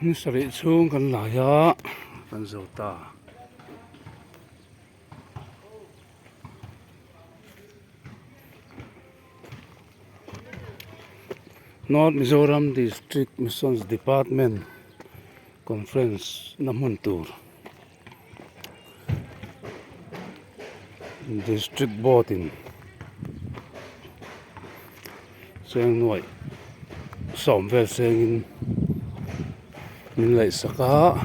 Ni sarih chhung kan lai a kan zo ta. North Mizoram District Missions Department Conference na hmun tur District Board in cheng nuaih sawm vel sengin min laihsak a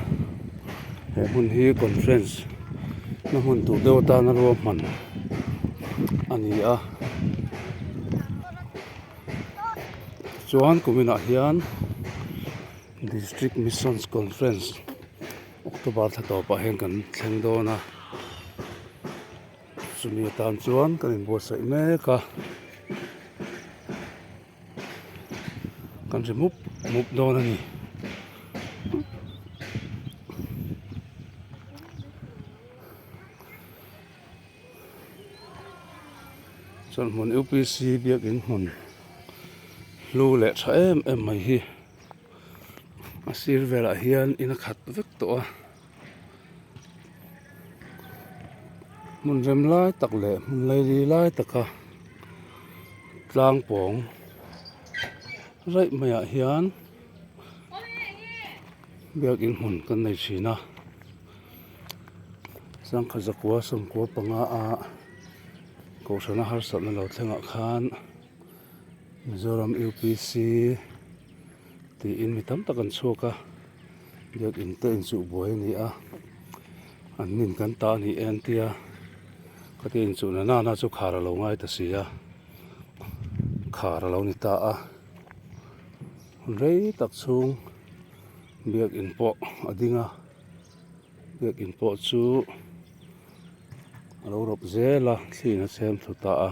he hmun hi conference na hmun tur deuh atana ruahman a ni a chuan kuminah hian District Missions Conference October thla tawpah hian kan thleng dawn a chumi atan chuan kan inbuatsaih mek a kan ri mup mup dawn a ni. Chuan hmun U_P_C biakin hmun hlu leh tha em em mai hi a sir velah hian in a khat vek tawh a hmun rem lai tak leh hmun laili lai taka tlang pawng raih maiah hian biakin hmun kan nei thin a sangkhat zakua sawmkua panga a kohhrana harsatna lo thlengah khan Mizoram U_P_C tiin mi tam tak an chhuak a biakin te inchuh buai a ni a an nin kan ta a ni e an tia khatia inchuh na nana chu khar a lo ngai ta si a khar a lo ni ta a hun rei tak chhung biakin pawh a ding a biakin pawh chu a lo rawp zel a thli in a chhem thlu ta a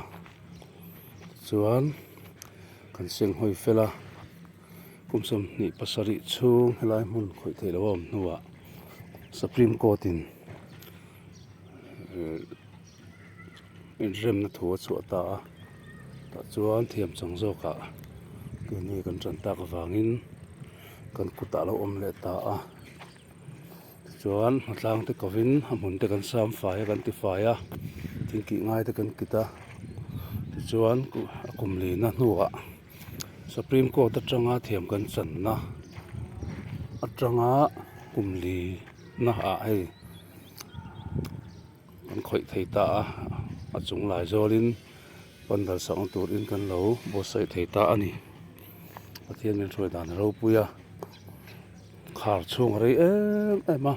tichuan kan senghawi fel a kum 27 chhung helai hmun khawih theih loh a awm hnuah supreme court in ehh inremna thu a chhuah ta a tah chuan thiam chang zawkah keini kan tan tak avangin kan kutah a lo awm leh ta a. Tichuan hmatlang te kovin a hmun te kan sam fai a kan ti fai a thil kih ngai te kan kit a tichuan a kum lina hnuah supreme court atanga thiam kan channa atanga kum lina ah hei kan khawih thei ta a a chung lai zawlin pandal sakna turin kan lo buatsaih thei ta a ni Pathian min hruai dan a ropui a. Khar chhung a rei em em a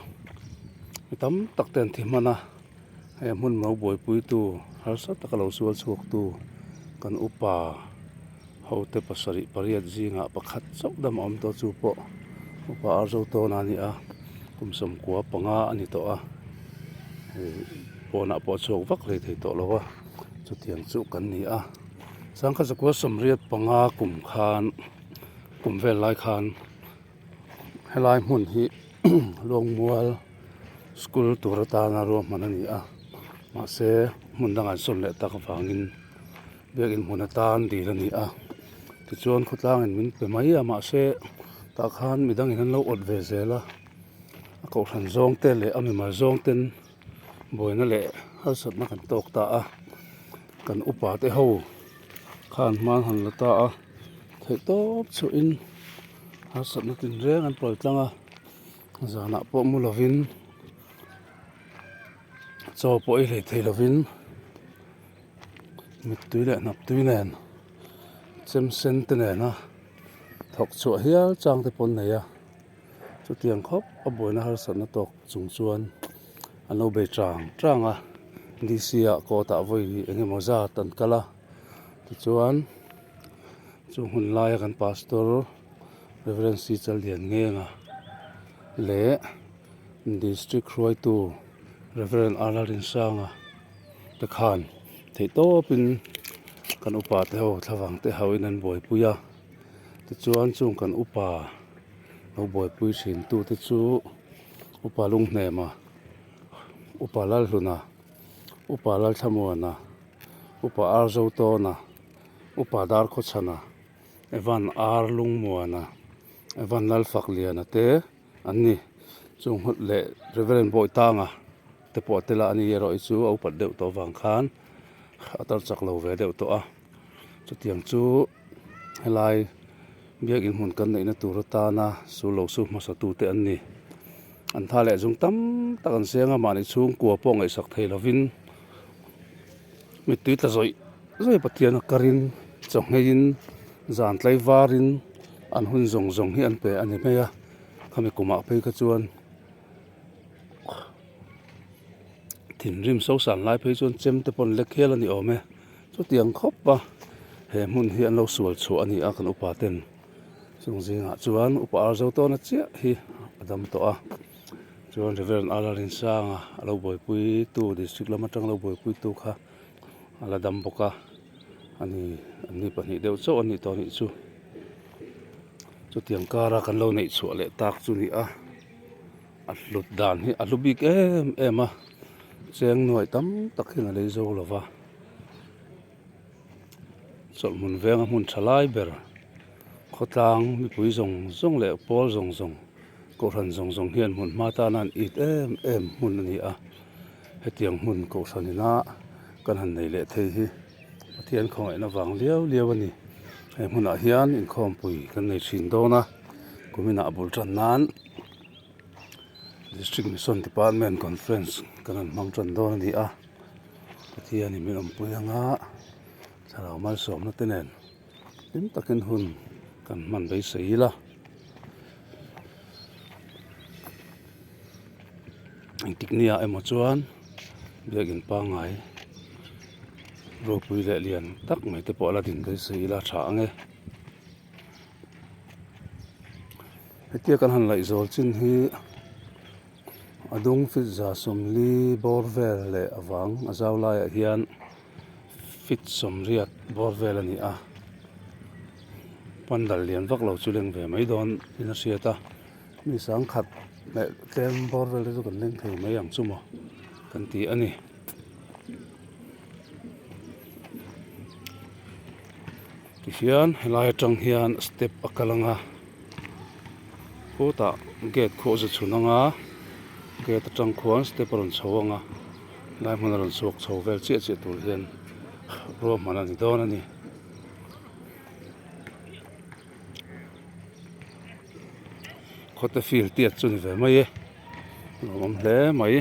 mi tam tak te an thi hman a hei a hmun lo buaipui tu harsa taka lo sual chhuak tu kan upa ho te pasarih pariat zingah pakhat chauh dam a awm tawh chu pawh upa arzo tawn a ni a kum sawmkua panga a ni tawh a hei pawnah pawh a chhuak vak hlei thei tawh lo a chutiang chu kan ni a sangkhat zakua sawmriat panga kum khan. Kum vel lai khan helai hmun hi Luangmual school tur atana ruahman a ni a mahse hmun dangah an sawn leh tak avangin biakin hmun atan dil a ni a tichuan khawtlangin min pe mai a mahse tah khan midangin an lo awt ve zel a a kohhran zawng te leh a mimal zawng ten buaina leh harsatna kan tawk ta a kan upa te ho khan hma an han la ta a theih tawp chhuahin harsatna tinreng an pawl tlang a zanah pawh mu lovin chaw pawh ei hlei thei lovin mittui leh hnap tui nen chem sen te nena thawk chhuah hial chang te pawh an nei a chutiang khawp a buaina harsatna tawk chung chuan an lo bei chang chang a D C ah court ah vawi eng emaw zat an kal a tichuan chung hun laia kan pastor Reverend C Challianngenga leh district hruaitu Reverend R Lalrinsanga te khan theihtawpin kan upa te ho thlavang te ho in an buaipui a tichuan chung kan upa lo buaipui thin tu te chu upa Lunghnema upa Lalhluna upa Lalthlamuana upa R Zotawna upa Darkhawchhana Evan R Lungmuana Evan Lalfakliana te. an ni. Chung hmun leh Reverend Bawitanga te pawh a tel a, ani erawh hi chu a upat deuh tawh avang khan a tar chak lo ve deuh tawh a. Chutiang chu helai biakin hmun kan neihna tur atana sul lo su hmasa tute an ni. An tha leh zung tam tak an seng a, mahni chhungkua pawh ngaihsak thei lovin mittui tla zawih zawih Pathian a karin chawhngeiin zan tlaivarin an hun zawng zawng hi an pe a ni mai a, khami kumah phei kha chuan thinrim sosan lai phei chuan chem te pawh an lek hial a ni awm e. Chutiang khawp a he hmun hi an lo sual chhuah a ni a kan upa ten chung zingah chuan upa ar zo tawna chiah hi a dam tawh a chuan Reverend R Rinsanga a lo buaipui tu district lam atang lo buaipui tu kha a la dam bawk a ani an ni pahnih deuh chauh a nih tawh anih chu chutiang kara kan lo neih chhuah leh tak chu a ni a. A hlut dan hi a hlu bik em em a cheng nuai tam tak hian a lei zo lo va chawlhhmun venga hmun tha lai ber khawtlang mipui zawng zawng leh pawl zawng zawng kohhran zawng zawng hian hmun hma tana an it em em hmun a ni a hetiang hmun kohhran ina kan han nei leh thei hi Pathian khawngaihna vang liau liau a ni he hmunah hian inkhawmpui kan nei thin dawn a kuminah bul tan nan. District Mission Department Conference kan han hmang tan dawn a ni a, Pathianin min awmpui anga thlarau malsawmna te nen hlim takin hun kan hman beisei ila. Engtik nia emaw chuan biakin pangngai ropui leh lian tak mai te pawh a la din beisei ila a tha ang e. Hetia kan han laihzawl chin hi a dung feet za sawmli bawr vel leh avang a zau laiah hian feet sawmriat bawr vel a ni a pandal lian vak lo chu leng ve mai dawn in a hriat a mi sangkhat leh tlem bawr vel te chu kan leng thei mai ang chu maw kan ti a ni. Tihian helai atang hian step a kal ang a khutah gate khu a zu chhun ang a gate atang khuan step a rawn chho ang a helai hmun a rawn chhuak chho vel chiah chiah tur hian ruahman a ni dawn a ni. Khawte field tiat chu ni ve mai e a nuam hle mai.